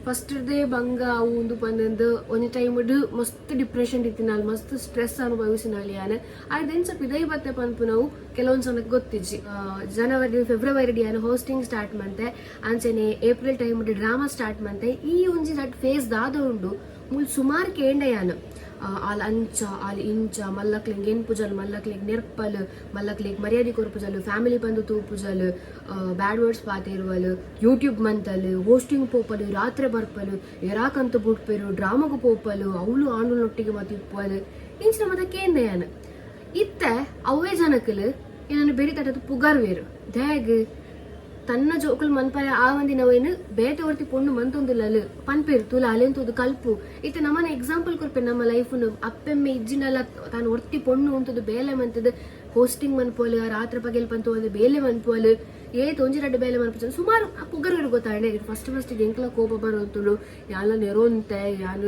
First ರ್ದೇ ಬಂಗ ಅವು ಉಂದು ಪಂದ್ ಒಂಜಿ ಟೈಮ್ ಮಸ್ತ್ ಡಿಪ್ರೆಷನ್ ಇತ್ತಿನಾಲ್, ಮಸ್ತ್ ಸ್ಟ್ರೆಸ್ ಅನುಭವಿಸಿನಾಲ್ ಯಾನ್. ಆಯ್ದ ಎಂಚ ಪಿದೈ ಬತ್ತೆ ಪನ್ಪುನವು ಕೆಲವೊಂದು ಜನಕ್ಕೆ ಗೊತ್ತಿಜ್ಜಿ. ಜನವರಿ ಫೆಬ್ರವರಿ ಯಾನ್ ಹೋಸ್ಟಿಂಗ್ ಸ್ಟಾರ್ಟ್ ಮಂತೆ, ಅಂಚನೆ ಏಪ್ರಿಲ್ ಟೈಮ್ ಡ್ರಾಮಾ ಸ್ಟಾರ್ಟ್ ಮಂತೆ. ಈ ಒಂಜಿ ಫೇಸ್ ದಾದ ಉಂಡು ಮುಲ್ ಸುಮಾರು ಕೇಂಡ ಯಾನ್. ಆಲ್ ಅಂಚ, ಆಲ್ ಇಂಚ, ಮಲ್ಲಕ್ಲೆಗ್ ಗೆನ್ಪುಜಲ್, ಮಲ್ಲಕ್ಲೆಗ್ ನೆರ್ಪಲ್, ಮಲ್ಲಕ್ಲೆಗ್ ಮರ್ಯಾದೆ ಕೊರ್ಪುಜಲ್, ಫ್ಯಾಮಿಲಿ ಬಂದು ತೂಪುಜಲ್, ಬ್ಯಾಡ್ ವರ್ಡ್ಸ್ ಪಾತೆರುವಲ್, ಯೂಟ್ಯೂಬ್ ಮಂತಲ್, ಹೋಸ್ಟಿಂಗ್ ಪೋಪಲ್, ರಾತ್ರೆ ಬರ್ಪಲ್, ಎರಾಕಂತ ಬುಡ್ಪೆರು, ಡ್ರಾಮಾಗ್ ಪೋಪಲ್, ಅವಳು ಆಂಡುನೊಟ್ಟಿಗೆ ಮತ್ತ ಇಪ್ಪುವಲ್, ಇಂಚಿನ ಮತ್ತ ಕೇಂದ ಯಾನ್. ಇತ್ತೆ ಅವೇ ಜನಕಲು ಏನನ್ನು ಬೆರಿ ತಟದ ಪುಗರ್ವೇರು. ದಾಗ್ ತನ್ನ ಜೋಕುಲು ಮನ್ಪರೆ ಆವಂದಿನವೇನು ಬೇತೆ ಒರ್ತಿ ಪೊಣ್ಣು ಮಂತೊಂದುಲ್ಲಲ್ ಪನ್ಪೇರು, ತುಲ ಅಲೆಂತುದು ಕಲ್ಪು. ಇತ್ತೆ ನಮ್ಮನ ಎಕ್ಸಾಂಪಲ್ ಕೊರ್ಪೆ, ನಮ್ಮ ಲೈಫ್ ಅಪ್ಪೆಮ್ಮೆ ಇಜ್ಜಿನಲ್ಲ ತಾನು ಒರ್ತಿ ಪೊಣ್ಣು ಉಂತುದು ಬೇಲೆ ಮಂತದು ಹೋಸ್ಟಿಂಗ್ ಮನ್ಪೋಲು, ರಾತ್ರಿ ಪಗೆಲ್ ಪಂತು ಒಂದು ಬೇಲೆ ಮನ್ಪೋಲು, ಏತ್ ಒಂಜಿ ರಡ್ಡ್ ಬೇಲೆ ಮನ್ಪು ಸುಮಾರು ಪುಗರ್ವೇರು ಗೊತ್ತಾಂಡೆ. ಫಸ್ಟ್ ಫಸ್ಟ್ ಎಂಕ್ಲ ಕೋಪ ಬರೋಂತುಂಡು. ಯಾಲ ನೆರೋಂತೆ, ಯಾನ್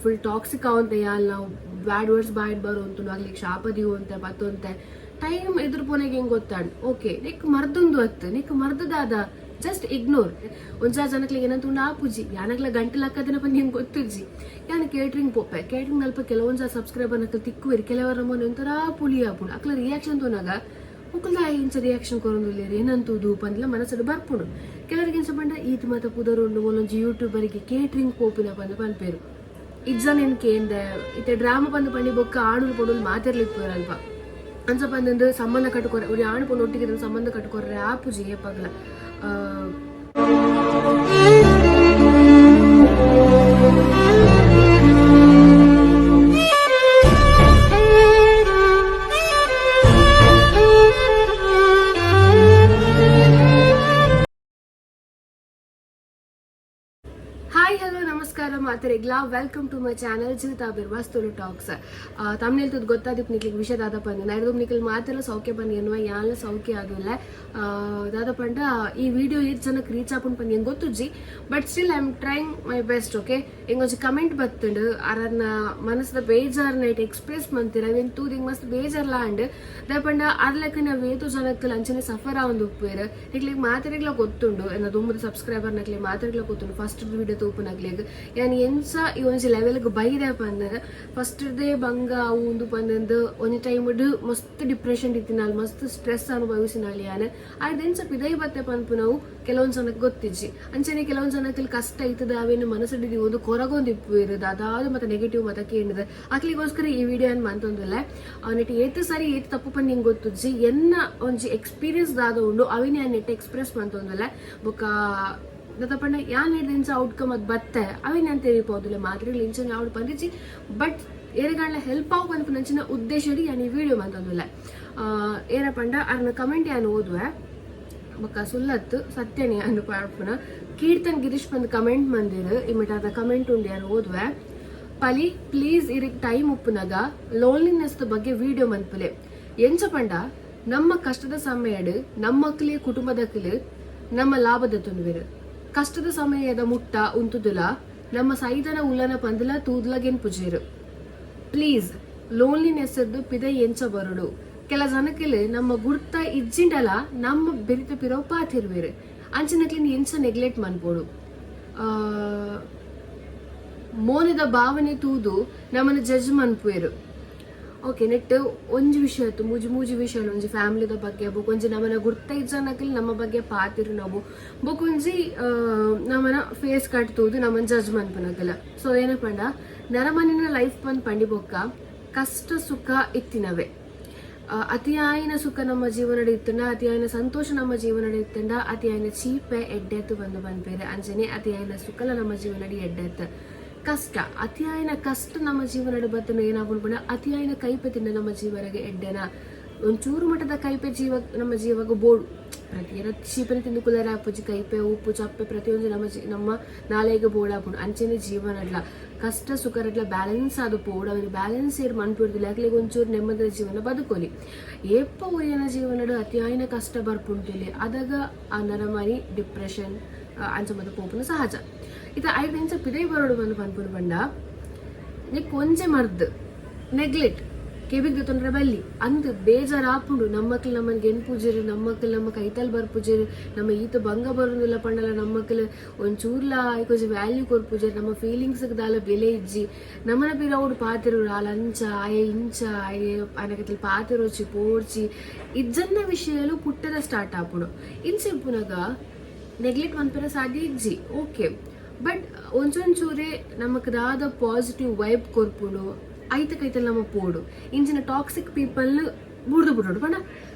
ಫುಲ್ ಟಾಕ್ಸಿಕ್ ಆವಂತೆ, ಯಾಲ್ ಬ್ಯಾಡ್ ವರ್ಡ್ಸ್ ಬಾಯ್ಡ್ ಬರೋಂತುಂಡು, ಆಗ್ಲಿಕ್ಕೆ ಶಾಪ ದೀವಂತೆ ಪತ್ತೊಂತೆ. ಟೈಮ್ ಎದುರು ಪೋನೆಗೆ ಹೆಂಗ್ ಗೊತ್ತಾಂಡ್, ಓಕೆ, ನಿಕ್ ಮರ್ದೊಂದು ಅತ್ತು, ನಿಕ್ ಮರ್ದದಾದ, ಜಸ್ಟ್ ಇಗ್ನೋರ್. ಒಂಜಾ ಜನಕ್ಲಿಗೆ ಏನಂತ ಉಂಡು ಆಪುಜಿ, ಯಾನಗ್ಲ ಗಂಟೆ ಲಕ್ಕದಿನ ಪಂದ್ ಹೆಂಗ್ ಗೊತ್ತಿಜ್ಜಿ. ಯಾನ್ ಕೇಟ್ರಿಂಗ್ ಪೋಪೆ. ಕೇಟ್ರಿಂಗ್ ಅಲ್ಪ ಕೆಲವೊಂಜ ಸಬ್ಸ್ಕ್ರೈಬರ್ ನಕಲ್ ತಿಕ್ಕುವೆರ್. ಕೆಲವರ ಮೊನ್ನೆ ಒಂಥರ ಪುಳಿ ಆಪುಂಡು. ಅಕ್ಲ ರಿಯಾಕ್ಷನ್ ತೋನಾಗ ಮುಕುಲ್ದ ಇಂಚ ರಿಯಾಕ್ಷನ್ ಕೊರೊಂದುಲ್ಲೆರ್, ಏನಂತೂದು ಪಂದ್ಲ ಮನಸ್ಸು ಬರ್ಪುಂಡು. ಕೆಲವರಿಗೆ ಎಂಚ ಪಂಡ, ಈತ್ ಮಾತ ಪುದರ್ ಉಂಡು, ಮೊಲೊಂಜಿ ಯೂಟ್ಯೂಬರಿಗೆ ಕೇಟ್ರಿಂಗ್ ಪೋಪಿನ ಪಂದ್ ಪನ್ಪೇರು. ಇಜ್ಜ ನೆನ್ ಕೇಂದೆ. ಇತ್ತೆ ಡ್ರಾಮಾ ಪಂದ್ ಪಂಡಿ ಬೊಕ್ಕ ಆಣುಲು ಪೊಡುಲು ಮಾತೆರ್ಲಿಪ್ಪುವೆರ್ ಅಲ್ಪ. ಅಂಚ ಪಂದಂದು ಸಂಬಂಧ ಕಟ್ಟುಕೊರೆ, ಒರಿ ಆಣು ಪೊಣ್ಣು ಒಟ್ಟಿಗೆ ಸಂಬಂಧ ಕಟ್ಟುಕೊರ್ರೆ ಆಪುಜಿ ಏಪಗ್ಲ. ಹಾಯ್, ಹಲೋ, ನಮಸ್ಕಾರ ಮಾತೆರೆಗ್ಲಾ. Welcome to my channel Jeevitha Birwas Tulu talks. Thumbnail ತೂದು ಗೊತ್ತಾದಿಪ್ ನಿಕ್ಲಿಗೆ ವಿಷಯ ದಾದ ಪಂದ್. ನೈರ್ದು ನಿಕ್ಲ್ ಮಾತೆಲ್ಲ ಸೌಖ್ಯ ಪಂದ್ ಎನ್ನುವ, ಯಾನ್ಲ ಸೌಖ್ಯ ಆದಿಲ್ಲ. ದಾದ ಪಂಡ, ಈ ವಿಡಿಯೋ ಏತ್ ಜನಕ್ಕೆ ರೀಚ್ ಆಪುಂಡು ಪಂದ್ ಎಂಕ್ ಗೊತ್ತುಜ್ಜಿ, but still I am trying my best, okay. ಎಂಗೊಂಜಿ ಕಮೆಂಟ್ ಬತ್ತುಂಡು. ಅರನ್ನ ಮನಸ್ದ ಬೇಜಾರ್ ನೈಟ್ ಎಕ್ಸ್ಪ್ರೆಸ್ ಮಂತಿರ. ಅವೇನ್ ತೂದು ಇಂಗ್ ಮಸ್ತ್ ಬೇಜಾರ್ಲ ಅಂಡ್. ದಾದ ಪಂಡ, ಅರ್ಲೆಕ್ಕ ನಾವ್ ಏತೋ ಜನಕ್ಕೆ ಅಂಚನೆ ಸಫರ್ ಆವೊಂದು ಉಪ್ಪುವೆರ್. ನಿಕ್ಲಿಗೆ ಮಾತೆರೆಗ್ಲ ಗೊತ್ತುಂಡು, ಎನ್ನ ದುಂಬುದ ಸಬ್ಸ್ಕ್ರೈಬರ್ ನಕ್ಲೆ ಮಾತೆರೆಗ್ಲ ಗೊತ್ತುಂಡು, ಫಸ್ಟ್ ವಿಡಿಯೋ ತೂಪುನಕ್ಲೆಗ್ ಯಾನ್ ಎಂಚ ಈ ಒಂಜಿ ಲೆವೆಲ್ಗ್ ಬೈದೆ ಪಂದ್. ಫಸ್ಟ್ ರ್ದೇ ಬಂಗ ಅವು ಉಂದು ಪಂದ್ ಒಂಜಿ ಟೈಮ್ ಮಸ್ತ್ ಡಿಪ್ರೆಷನ್ ಇತ್ತಿನಾಲ್, ಮಸ್ತ್ ಸ್ಟ್ರೆಸ್ ಅನುಭವಿಸಿನಾಲ್ ಯಾನ್. ಆಯ್ದ ಎಂಚ ಪಿದೈ ಬತ್ತೆ ಪನ್ಪುನವು ಕೆಲವೊಂದು ಜನಕ್ಕೆ ಗೊತ್ತಿಜ್ಜಿ. ಅಂಚನೆ ಕೆಲವೊಂದು ಜನಕ್ಕೆ ಕಷ್ಟ ಐತದ, ಅವೇನು ಮನಸ್ಸು ಒಂದು ಕೊರಗೊಂದು ಇಪ್ಪುವೆರ್, ಅದಾದ ಮತ್ತೆ ನೆಗೆಟಿವ್ ಮತ ಕೇಂದ್ರ. ಅಕ್ಲಿಗೋಸ್ಕರ ಈ ವಿಡಿಯೋ ಏನ್ ಮಂತೊಂದಿಲ್ಲ. ನೆಟ್ ಏತ್ ಸರಿ ಏತ್ ತಪ್ಪು ಪಂದ್ ನಿಂಗೆ ಗೊತ್ತುಜ್ಜಿ. ಎನ್ನ ಒಂಜಿ ಎಕ್ಸ್ಪೀರಿಯನ್ಸ್ ದಾದ ಉಂಡು, ಅವಿನ ಯಾನ್ ನೆಟ್ ಎಕ್ಸ್ಪ್ರೆಸ್ ಮಂತೊಂದಿಲ್ಲ. ಬೊಕ್ಕ ದಾದ ಪಂಡ, ಯಾನ್ ಹಿಡ್ದು ಔಟ್ಕಮ್ ಅದು ಬತ್ತೆ, ಅವೇನ್ ಯಾನ್ ತೆರಿಪೋದಿಲ್ಲ. ಮಾತ್ರೆಗಳು ಇಂಚನೆ ಆವಡ್ ಪಂದಿಜ್ಜಿ, ಬಟ್ ಏರೆಗಾಂಡ್ಲ ಹೆಲ್ಪ್ ಆವು ಪನ್ಪುನಂಚಿನ ಉದ್ದೇಶ ಯಾನ್ ಈ ವಿಡಿಯೋ ಮಂತೊಂದಿಲ್ಲ. ಏರ ಪಂಡ, ಅರ್ನ ಕಮೆಂಟ್ ಯಾನ್ ಓದುವೆ. ಬೊಕ್ಕ ಸುಲ್ಲತ್ತು ಸತ್ಯನೇ ಅನ್ನು ಪಾಡ್ಪುನ. ಕೀರ್ತನ್ ಗಿರೀಶ್ ಬಂದು ಕಮೆಂಟ್ ಮಂದಿರ್. ಇಮಿಟಾದ ಕಮೆಂಟ್ ಉಂಡು, ಯಾನ್ ಓದುವೆ. ಪಲಿ ಪ್ಲೀಸ್, ಇರಿಗ್ ಟೈಮ್ ಉಪ್ಪುನಗ ಲೋನ್ಲಿನೆಸ್ ಬಗ್ಗೆ ವಿಡಿಯೋ ಮನ್ಪುಲೆ. ಎಂಚ ಪಂಡ, ನಮ್ಮ ಕಷ್ಟದ ಸಮಯಡ್ ನಮ್ಮಕ್ಲೆ ಕುಟುಂಬದಕ್ಲು ನಮ್ಮ ಲಾಭದ ತುನುವೆರು. ಕಷ್ಟದ ಸಮಯದ ಮುಟ್ಟ ಉಂತುದುಲ ನಮ್ಮ ಸೈದನ ಉಲ್ಲನ ಪಂದಲ ತೂದ್ಲಗೆನ್ ಪುಜೇರು. ಪ್ಲೀಸ್, ಲೋನ್ಲಿನೆಸ್ ಪಿದ ಎಂಚ ಬರುಡು? ಕೆಲ ಜನಕ್ಕೆಲ್ ನಮ್ಮ ಗುರ್ತ ಇಜ್ಜಿಂಡಲ ನಮ್ಮ ಬೆರಿತ ಪಿರವು ಪಾತಿರ್ವೇರು. ಅಂಚಿನಕ್ಲಿನ್ ಎಂಚ ನೆಗ್ಲೆಕ್ಟ್ ಮನ್ಪೋಡು? ಮೋನದ ಭಾವನೆ ತೂದು ನಮ್ಮನ್ನ ಜಡ್ಜ್ ಮನ್ಪುವೆರು. ಓಕೆ, ನೆಟ್ ಒಂಜಿ ವಿಷಯ ಆಯ್ತು, ಮೂಜಿ ಮೂಜಿ ವಿಷಯ. ಒಂಜಿ ಫ್ಯಾಮಿಲಿದ ಬಗ್ಗೆ, ಬೊಕೊಂಜಿ ನಮ್ಮನ ಗುರ್ತ ಇಜ್ಜನಕಲ್ ನಮ್ಮ ಬಗ್ಗೆ ಪಾತಿರು ನಾವು, ಬೊಕೊಂಜಿ ನಮ್ಮನ ಫೇಸ್ ಕಟ್ ತೂದು ನಮ್ಮನ್ನ ಜಡ್ಜ್ ಮನ್ಪುನಕಲ. ಸೊ ಏನಪಂಡ, ನರಮನಿನ ಲೈಫ್ ಬಂದ್ ಪಂಡಿ ಬೊಕ್ಕ ಕಷ್ಟ ಸುಖ ಇತ್ತಿನವೆ. ಅತಿಯಾಯಿನ ಸುಖ ನಮ್ಮ ಜೀವನಡ್ ಇತ್ತಂಡ, ಅತಿಯಾಯಿನ ಸಂತೋಷ ನಮ್ಮ ಜೀವನಡ್ ಇತ್ತಂಡ, ಅತಿಯಾಯಿನ ಚೀಪೆ ಎಡ್ಡೆತ್ತು ಬಂದು ಪನ್ಪೇರು. ಅಂಚನೆ ಅತಿಯಾಯಿನ ಸುಖಲ ನಮ್ಮ ಜೀವನಡ್ ಎಡ್ಡೆತ್ತು. ಕಷ್ಟ, ಅತಿಯಾಯಿನ ಕಷ್ಟ ನಮ್ಮ ಜೀವನಡ್ ಬತ್ತನ ಏನಾಗುಂಡು ಪಂಡ, ಅತಿಯಾಯಿನ ಕೈಪೆ ತಿಂಡ ನಮ್ಮ ಜೀವನಗೆ ಎಡ್ಡೆನ? ಒಂಚೂರು ಮಟ್ಟದ ಕೈಪೆ ಜೀವ ನಮ್ಮ ಜೀವಗ ಬೋಡು. ಪ್ರತಿಯೊಂದು ಚೀಪನೆ ತಿಂದು ಕುಲರ ಆಪುಜಿ. ಕೈಪೆ, ಉಪ್ಪು, ಚಪ್ಪೆ ಪ್ರತಿಯೊಂದು ನಮ್ಮ ನಮ್ಮ ನಾಲೆಗೆ ಬೋಡಾಪುಂಡು. ಅಂಚನೆ ಜೀವನಡ್ಲ ಕಷ್ಟ ಸುಖರಡ್ಲ ಬ್ಯಾಲೆನ್ಸ್ ಆದ್ ಪೋಡು. ಅವನು ಬ್ಯಾಲೆನ್ಸ್ ಏರ್ ಮನ್ಪಿಡ್ದಿಲ್ಲ, ಅಕ್ಲೆಗ್ ಒಂಚೂರು ನೆಮ್ಮದಿದ ಜೀವನ ಬದುಕೊಲಿ. ಏಪ ಒರಿಯನ ಜೀವನಡ್ ಅತಿಯಾಯಿನ ಕಷ್ಟ ಬರ್ಪುಂಟುಲಿ, ಅದಾಗ ಆ ನರಮಾನಿ ಡಿಪ್ರೆಷನ್ ಅಂಚ ಮತ್ತ ಪೋಪುನ ಸಹಜ. ಇತ್ತ ಐದು ಇಂಚ ಪಿದೈ ಬರೋಡು ಬಂದು ಪನ್ಪುನು ಪಂಡ, ನಿಕ್ ಒಂಜೆ ಮರ್ದ್, ನೆಗ್ಲೆಕ್ಟ್. ಕೆಬಿಗ್ ದೆತೊಂಡ್ರೆ ಬಲ್ಲಿ ಅಂದ್ ಬೇಜಾರಾಪುಂಡು. ನಮ್ಮಕ್ಲ್ ನಮನ್ ಗೆನ್ಪುಜೆರ್, ನಮ್ಮಕ್ಲ್ ನಮ್ಮ ಕೈತಲ್ ಬರ್ಪುಜೆರ್, ನಮ್ಮ ಈತ್ ಬಂಗ ಬರೊಂದುಲ್ಲ ಪಂಡಲ ನಮ್ಮಕ್ಲ್ ಒಂಚೂರ್ಲ ಐಕೊಂಜಿ ವ್ಯಾಲ್ಯೂ ಕೊರ್ಪುಜೆರ್, ನಮ್ಮ ಫೀಲಿಂಗ್ಸ್ ಗ್ ದಾಲ ಬೆಲೆ ಇಜ್ಜಿ. ನಮನ ಪಿರವುಡು ಪಾತೆರುರು ಆಲ್ ಅಂಚ ಆಯೆ ಇಂಚ ಆಯೆ ಆಯನ ಕೈತಲ್ ಪಾತೆರೊಚಿ ಪೋಡ್ಚಿ ಇಜ್ಜಂದಿನ ವಿಷಯಲು ಪುಟ್ಟೆರೆ ಸ್ಟಾರ್ಟ್ ಆಪುಂಡು. ಇಂಚ ಇಪ್ಪುನಗ ನೆಗ್ಲೆಕ್ಟ್ ಮನ್ಪೆರೆ ಸಾಧ್ಯ ಇಜ್ಜಿ, ಓಕೆ. ಬಟ್ ಒಂಚೊಂಚೂರೇ ನಮಕ್ ದಾದ ಪಾಸಿಟಿವ್ ವೈಬ್ ಕೊರ್ಪುಂಡು ಐತ ಕೈತಲ್ ನಮ ಪೋಡು. ಇಂಚಿನ ಟಾಕ್ಸಿಕ್ ಪೀಪಲ್ ನ್ ಬುಡ್ದು ಬುಡೊಡು ಪಂಡ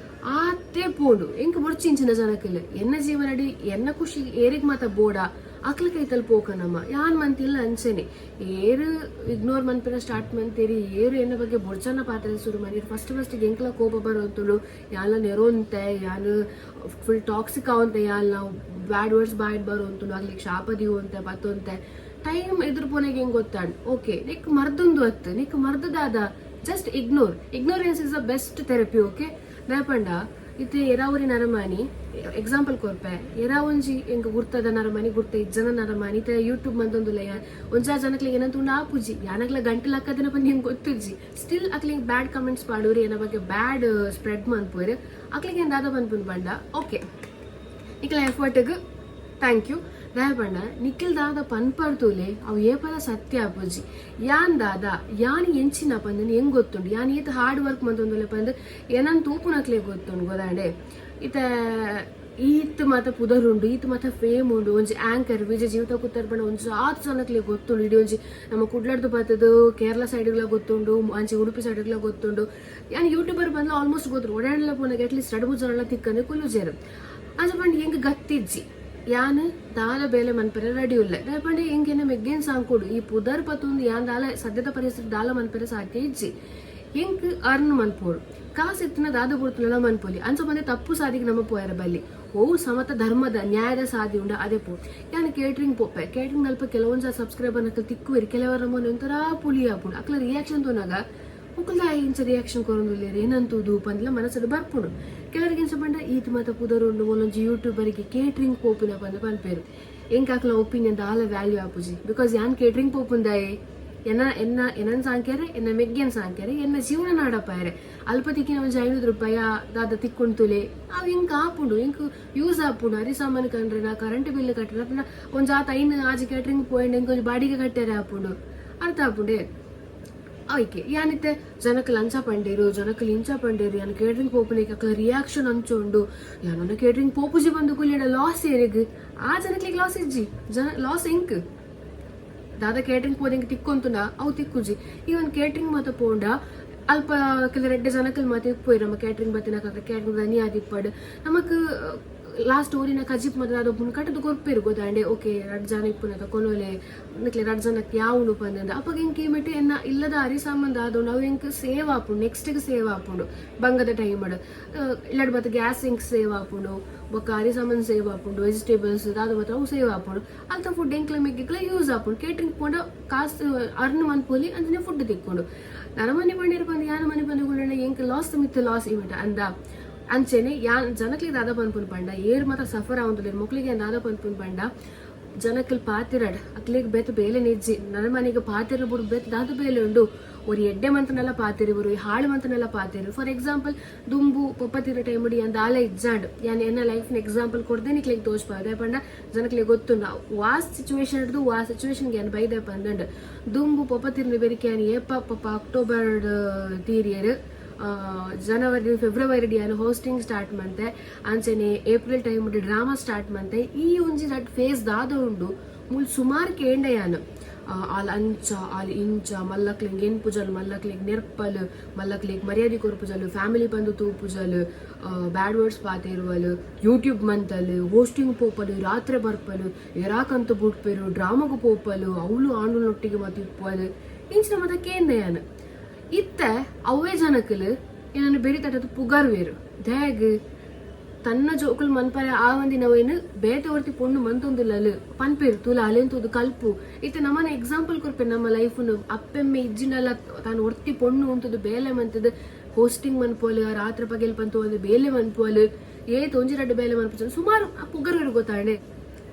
ಆತೆ ಪೋಡು. ಎಂಕ್ ಬೊರ್ಚಿ ಇಂಚಿನ ಜನಕುಲು. ಎನ್ನ ಜೀವನಡ್ ಎನ್ನ ಖುಷಿ ಏರೆಗ್ ಮಾತ ಬೋಡಾ ಅಕ್ಲ ಕೈತಲ್ ಪೋಕ ನಮ. ಯಾನ್ ಮಂತಿಲ್ಲ ಅಂಚನೆ. ಏರ್ ಇಗ್ನೋರ್ ಮನ್ಪೆರೆ ಸ್ಟಾರ್ಟ್ ಮಂತೆರ್, ಏರ್ ಎನ್ನ ಬಗ್ಗೆ ಬೊರ್ಚನ್ನ ಪಾತೆರ ಸುರು ಮಲ್ತೆರ್, ಫಸ್ಟ್ ಫಸ್ಟ್ ಎಂಕ್ಲ ಕೋಪ ಬರೊಂತುಂಡು. ಯಾನ್ಲ ನೆರೊಂತೆ, ಯಾನ್ ಫುಲ್ ಟಾಕ್ಸಿಕ್ ಆವೊಂತೆ, ಯಾನ್ಲ ಬ್ಯಾಡ್ ವರ್ಡ್ಸ್ ಬಾಯಿಡ್ ಬರೊಂತುಂಡು, ಅಕ್ಲೆಗ್ ಶಾಪ ದೀವೊಂತೆ ಪತ್ತೊಂತೆ. ಟೈಮ್ ಎದುರು ಪೋನೆಗ್ ಎಂಕ್ ಗೊತ್ತಾಂಡ್, ಓಕೆ ನಿಕ್ ಮರ್ದುಂದು ಅತ್ತ್, ನಿಕ್ ಮರ್ದ್ ದಾದ, just ignore. Ignorance is the best therapy, okay. ದಾಯೆ ಪಂಡ ಇತ್ತೆ ಏರಾ ಒರಿ ನರಮಾನಿ, ಎಕ್ಸಾಂಪಲ್ ಕೊರ್ಪೆ, ಏರಾ ಒಂಜಿ ಎಂಕ್ ಗುರ್ತದ ನರಮಾನಿ, ಗುರ್ತ ಇಜ್ಜನ ನರಮಾನಿ, ಇತ್ತೆ ಯೂಟ್ಯೂಬ್ ಮಂತೊಂದುಲ್ಲ ಯಾನ್, ಒಂಜಾ ಜನಕ್ಲೆಗ್ ಎನನ್ ತೂಂಡ ಆಪುಜಿ, ಯಾನಗ್ಲ ಗಂಟೆ ಲಕ್ಕದಿನ ಪಂದ್ ಎಂಕ್ ಗೊತ್ತುಜ್ಜಿ. ಸ್ಟಿಲ್ ಅಕ್ಲೆಗ್ ಬ್ಯಾಡ್ ಕಮೆಂಟ್ಸ್ ಪಾಡುವೆರ್, ಎನ್ನ ಬಗ್ಗೆ ಬ್ಯಾಡ್ ಸ್ಪ್ರೆಡ್ ಮನ್ಪುವೆರ್. ಅಕ್ಲೆಗ್ ಏನ್ ದಾದ ಪನ್ಪುನು ಪಂಡ, ಓಕೆ ನಿಕ್ಲೆ ಎಫರ್ಟ್ಗ್ thank you. ದಾಯೆ ಪಂಡ ನಿಕ್ಲ್ ದಾದ ಪನ್ಪರ್ ತೂಲೆ ಅವು ಏಪಲ ಸತ್ಯ ಆಪುಜಿ. ಯಾನ್ ದಾದ, ಯಾನ್ ಎಂಚಿನ ಪಂದ್ ಎಂಕ್ ಗೊತ್ತುಂಡು, ಯಾನ್ ಏತ್ ಹಾರ್ಡ್ ವರ್ಕ್ ಮಂತೊಂದುಲ್ಲೆ ಪಂದ್ ಎನನ್ ತೂಪುನಕ್ಲೆಗ್ ಗೊತ್ತುಂಡು. ಗೊದಾಂಡೆ ಇತ್ತೆ ಈತ್ ಮಾತ ಪುದರ್ ಉಂಡು, ಈತ್ ಮಾತ ಫೇಮ್ ಉಂಡು. ಒಂಜಿ ಆಂಕರ್ ವಿಜಯ್ ಜೀವಿತ ಕುತ್ತರ್ ಪಂಡ ಒಂಜಿ ಆತ್ ಜನಕ್ಲೆಗ್ ಗೊತ್ತುಂಡು. ಇಡೀ ಒಂಜಿ ನಮ್ಮ ಕುಡ್ಲಡ್ದ್ ಬತ್ತುದು ಕೇರಳ ಸೈಡ್ಗ್ಲ ಗೊತ್ತುಂಡು, ಅಂಚೆ ಉಡುಪಿ ಸೈಡ್ಗ್ಲ ಗೊತ್ತುಂಡು. ಯಾನ್ ಯೂಟ್ಯೂಬರ್ ಪಂದ್ ಆಲ್ಮೋಸ್ಟ್ ಗೊತ್ತುಂಡು. ಒಡಾಂಡಲ ಪೋನಗ ಅಟ್ಲೀಸ್ಟ್ ರಡ್ಡ್ ಮೂಜಿ ಜನಲ ತಿಕ್ಕಂದೆ ಕುಲ್ಲುಜೆರ್. ಅಂಚ ಪಂಡ ಎಂಕ್ ಗತ್ತಿಜ್ಜಿ, ಯಾನ್ ದಾಲ ಬೇಲೆ ಮನ್ಪೆರೆ ರೆಡಿ ಉಲ್ಲೆ. ದಾಯೆ ಪಂಡ ಎಂಕ್ ಎನ್ನ ಮೆಗ್ಗೆನ್ ಸಾಂಕೊಡು. ಈ ಪುದರ್ ಪತೊಂದು ಯಾನ್ ದಾಲ ಸದ್ಯದ ಪರಿಸ್ಥಿತಿ ದಾಲ ಮನ್ಪೆರೆ ಸಾಧ್ಯ ಇಜ್ಜಿ. ಎಂಕ್ ಅರ್ನ್ ಮನ್ಪೊಡು, ಕಾಸ್ ಇತ್ತಿನ ದಾದ ಬುಡ್ತುಂಡಲ ಮನ್ಪೊಲಿ. ಅಂಚ ಪಂದ್ ತಪ್ಪು ಸಾದಿಗ್ ನಮ ಪೋಯೆರೆ ಬಲ್ಲಿ. ಒವು ಸಮತ ಧರ್ಮದ ನ್ಯಾಯದ ಸಾದಿ ಉಂಡ ಅದೇ ಪೋ. ಯಾನ್ ಕೇಟರಿಂಗ್ ಪೋಪೆ. ಕೇಟರಿಂಗ್ ನಲ್ಪ ಕೆಲವೊಂಜಿ ಸಬ್ಸ್ಕ್ರೈಬರ್ ನಕುಲು ತಿಕ್ಕುವೆರ್. ಕೆಲವರ ಮೊನೆ ಒಂಥರಾ ಪುಳಿ ಆಪುಂಡು. ಅಕ್ಲ ರಿಯಾಕ್ಷನ್ ತೂನಗ ಮೊಕುಲು ದಾಯೆ ಇಂಚ ರಿಯಾಕ್ಷನ್ ಕೊರೊಂದುಲ್ಲೆರ್, ಎನನ್ ತೂದು ಪಂದ್ಲ ಮನಸ್ಡ್ ಬರ್ಪುಂಡು. ಕೆಲವೆರ್ಗ್ ಎಂಚ ಪಂಡ ಈತ್ ಮಾತ ಪುದರ್ ಉಂಡು ಮೂಲೊಂಜಿ ಯೂಟ್ಯೂಬರ್ಗ್ ಕೇಟರಿಂಗ್ ಪೋಪಿನ ಪಂದ್ ಪನ್ಪೆರ್. ಎಂಕ್ ಅಕ್ಲ್ನ ಒಪಿನಿಯನ್ ದಾಲ ವ್ಯಾಲ್ಯೂ ಆಪುಜಿ. Because ಯಾನ್ ಕೇಟರಿಂಗ್ ಪೋಪುಂದಾಯೆ ಎನ್ನ ಎನ್ನ ಎನನ್ ಸಾಂಕ್ಯರೆ, ಎನ್ನ ಮೆಗ್ಗೆನ್ ಸಾಂಕ್ಯರೆ, ಎನ್ನ ಜೀವನ ನಾಡಪಾಯೆರೆ. ಅಲ್ಪ ತಿಕ್ಕಿನ ಒಂಜಿ 500 ರೂಪಾಯಿ ದಾದ ತಿಕ್ಕುಂಡು ತೂಲೆ, ಅವು ಎಂಕ್ ಆಪುಂಡು, ಎಂಕ್ ಯೂಸ್ ಆಪುಂಡು. ಅರಿ ಸಾಮಾನು ಕಂಡ್ರೆ, ಕರೆಂಟ್ ಬಿಲ್ ಕಟ್ಟರೆ, ಅತ್ತ್ಂಡ ಒಂಜಿ ಆತ್ ಐನ್ ಆಜಿ ಕೇಟರಿಂಗ್ ಪೋಯೆಂಡ ಎಂಕ್ ಒಂಜಿ ಬಾಡಿಗೆ ಕಟ್ಟೆರೆ ಆಪುಂಡು. ಅರ್ಥ ಆಪುಂಡೆ? ಆಯ್ಕೆ ಯಾನಿತ್ತೆ ಜನಕುಲು ಅಂಚ ಪಂಡೆರ್, ಜನಕುಲು ಇಂಚ ಪಂಡೆರ್, ಯಾನ್ ಕೇಟರಿಂಗ್ ಪೋಪುನೆಕ್ ಅಕ್ಲ ರಿಯಾಕ್ಷನ್ ಅಂಚ ಉಂಡು, ಯಾನೊಂದು ಕೇಟರಿಂಗ್ ಪೋಪುಜಿ ಪಂದ್ ಕುಲ್ಯಡ ಲಾಸ್ ಏರೆಗ್? ಆ ಜನಕ್ಲೆಗ್ ಲಾಸ್ ಇಜ್ಜಿ, ಜನ ಲಾಸ್ ಎಂಕ್. ದಾದ ಕೇಟರಿಂಗ್ ಪೋದು ಎಂಕ್ ತಿಕ್ಕೊಂತುಂಡ ಅವು ತಿಕ್ಕುಜಿ. ಈವನ್ ಕೇಟರಿಂಗ್ ಮಾತ ಪೋಂಡ ಅಲ್ಪ ಕೆಲವೆರ್ ಎಡ್ಡೆ ಜನಕುಲು ಮಾತ ಇಪ್ಪುವೆರ್. ನಮ್ಮ ಕೇಟರಿಂಗ್ ಬತ್ತಿನಕಲ್ನ ಕೇಟರಿಂಗ್ ದನಿ ಆದಿಪ್ಪಡ್, ನಮಕ್ ಲಾಸ್ಟ್ ಒರಿನ ಕಜಿಪ್ ಮಾತ ದಾದ ಉಪ್ಪುಂಡು ಕಟ್ಟುದು ಕೊರ್ಪೆರ್. ಗೊತ್ತಾಂಡೆ? ಓಕೆ ರಡ್ಡ್ ಜನ ಇಪ್ಪುನತ ಕೊನೊಲೆ, ನಿಕ್ಲೆ ರಡ್ಡ್ ಜನಕ್ ಯಾವುಂಡು ಪಂದ್. ಅಪಗ ಎಂಕ್ ಈ ಮಟ್ಟ್ ಎನ್ನ ಇಲ್ಲದ ಅರಿ ಸಾಮಾನ್ ದಾದ ಉಂಡು ಅವು ಎಂಕ್ ಸೇವ್ ಆಪುಂಡು, ನೆಕ್ಸ್ಟ್ ಗ್ ಸೇವ್ ಆಪುಂಡು. ಬಂಗದ ಟೈಮ್ ಡ್ ಇಲ್ಲಡ್ ಬತ್ತ್ ಗ್ಯಾಸ್ ಎಂಕ್ ಸೇವ್ ಆಪುಂಡು, ಬೊಕ್ಕ ಅರಿ ಸಾಮಾನ್ ಸೇವ್ ಆಪುಂಡು, ವೆಜಿಟೇಬಲ್ಸ್ ದಾದ ಮಾತ ಅವು ಸೇವ್ ಆಪುಂಡು. ಅಲ್ತ ಫುಡ್ ಎಂಕ್ಲ ಮೆಗ್ಗೆಗ್ಲ ಯೂಸ್ ಆಪುಂಡು. ಕೇಟರಿಂಗ್ ಪೋಂಡ ಕಾಸ್ ಅರ್ನ್ ಮನ್ಪೊಲಿ, ಅಂಚನೆ ಫುಡ್ ತಿಕ್ಕುಂಡು. ನರಮನಿ ಪಂಡೆರ್ ಪಂದ್ ಯಾನ್ ಮನಿಪಂದೆ ಕುಲ್ಲುಂಡ ಎಂಕ್ ಲಾಸ್ ದ ಮಿತ್ತ್ ಲಾಸ್ ಈ ಮಟ್ಟ್ ಅಂದ. ಅಂಚೆನೆ ಯಾನ್ ಜನಕ್ಲೆಗ್ ದಾದ ಪನ್ಪುನು ಪಂಡ, ಏರ್ ಮಾತ ಸಫರ್ ಆವೊಂದುಲ್ಲೆರ್ ಮೊಕ್ಲೆಗ್ ಯಾನ್ ದಾದ ಪನ್ಪುನು ಪಂಡ, ಜನಕುಲು ಪಾತೆರಡ್, ಅಕ್ಲೆಗ್ ಬೇತೆ ಬೇಲೆನೆ ಇಜ್ಜಿ. ನರಮಾನಿಗ್ ಪಾತೆರ ಬುಡ್ದು ಬೇತೆ ದಾದ ಬೇಲೆ ಉಂಡು? ಒರಿ ಎಡ್ಡೆ ಮಂತ್ಂಡಲ ಪಾತೆರಿ, ಒರಿ ಹಾಳು ಮಂತ್ಂಡಲ ಪಾತೆರಿ. ಫಾರ್ ಎಕ್ಸಾಂಪಲ್, ದುಂಬು ಪೊಪ್ಪ ತೀರಿನ ಟೈಮ್ ಡ್ ಯಾನ್ ದಾಲ ಇಜ್ಜಾಂಡ್. ಯಾನ್ ಎನ್ನ ಲೈಫ್ ನ್ ಎಕ್ಸಾಂಪಲ್ ಕೊರ್ದೇ ನಿಕ್ಲೆಗ್ ತೋಜ್ಪಾವೆ. ದಾಯೆ ಪಂಡ ಜನಕ್ಲೆಗ್ ಗೊತ್ತುಂಡು ವಾ ಸಿಚುವೇಶನ್ ಡ್ದ್ ವಾ ಸಿಚುವೇಶನ್ ಗ್ ಯಾನ್ ಬೈದೆ ಪಂದ್ಂಡ್. ದುಂಬು ಪೊಪ್ಪ ತೀರಿನ ಬೆರಿಕೆ ಯಾನ್ ಏಪ ಪೊಪ್ಪ ಅಕ್ಟೋಬರ್ ಡ್ ತೀರಿಯೆರ್. ಜನವರಿ ಫೆಬ್ರವರಿಡ್ ಯಾನ್ ಹೋಸ್ಟಿಂಗ್ ಸ್ಟಾರ್ಟ್ ಮಂತೆ. ಅಂಚನೆ ಏಪ್ರಿಲ್ ಟೈಮ್ ಡ್ ಡ್ರಾಮಾ ಸ್ಟಾರ್ಟ್ ಮಂತೆ. ಈ ಒಂಜಿ ರಡ್ಡ್ ಫೇಸ್ ದಾದ ಉಂಡು ಮೂಲು ಸುಮಾರ್ ಕೇಂಡೆ ಯಾನ್. ಆಲ್ ಅಂಚ ಆಲ್ ಇಂಚ, ಮಲ್ಲಕ್ಲೆಗ್ ಗೆನ್ಪುಜಲ್, ಮಲ್ಲಕ್ಲೆಗ್ ನೆರ್ಪಲ್, ಮಲ್ಲಕ್ಲೆಗ್ ಮರ್ಯಾದಿ ಕೊರ್ಪುಜಲ್, ಫ್ಯಾಮಿಲಿ ಪಂದ್ ತೂಪುಜಲ್, ಬ್ಯಾಡ್ ವರ್ಡ್ಸ್ ಪಾತೆರುವಲ್, ಯೂಟ್ಯೂಬ್ ಮಂತಲ್, ಹೋಸ್ಟಿಂಗ್ ಪೋಪಲ್, ರಾತ್ರೆ ಬರ್ಪಲ್, ಎರಾಕಂತ ಬುಡ್ಪೆರ್, ಡ್ರಾಮಾಗ್ ಪೋಪಲ್, ಅವ್ಲು ಆಣುಲ್ನೊಟ್ಟಿಗೆ ಮಾತ ಇಪ್ಪುವಲ್, ಇಂಚಿನ ಮಾತ ಕೇಂದೆ ಯಾನ್. ಇತ್ತೆ ಅವ್ವೇ ಜನಕುಲು ಎನನ್ ಬೆರಿ ತಟತ್ ಪುಗರುವೆರ್. ದಾಯೆಗ್? ತನ್ನ ಜೋಕುಲು ಮನ್ಪರೆ ಆವಂದಿನವೆನ್ ಬೇತೆ ಒರ್ತಿ ಪೊಣ್ಣು ಮಂತೊಂದುಲ್ಲಲ್ ಪನ್ಪೆರ್, ತೂಲ ಅಲೆನ್ ತೂದು ಕಲ್ಪು. ಇತ್ತೆ ನಮನ ಎಕ್ಸಾಂಪಲ್ ಕೊರ್ಪೆರ್ ನಮ್ಮ ಲೈಫ್ ನ್, ಅಪ್ಪೆಮ್ಮೆ ಇಜ್ಜಿಂಡಲ ತಾನ್ ಒರ್ತಿ ಪೊಣ್ಣು ಉಂತುದು ಬೇಲೆ ಮಂತುದು ಹೋಸ್ಟಿಂಗ್ ಮನ್ಪುವಲ್, ರಾತ್ರೆ ಪಗೆಲ್ ಪಂತೊಂದು ಬೇಲೆ ಮನ್ಪುವಲ್, ಏತ್ ಒಂಜಿ ರಡ್ಡ್ ಬೇಲೆ ಮನ್ಪುಜಲ್, ಸುಮಾರ್ ಪುಗರುವೆರ್ ಗೊತ್ತಾಂಡೆ.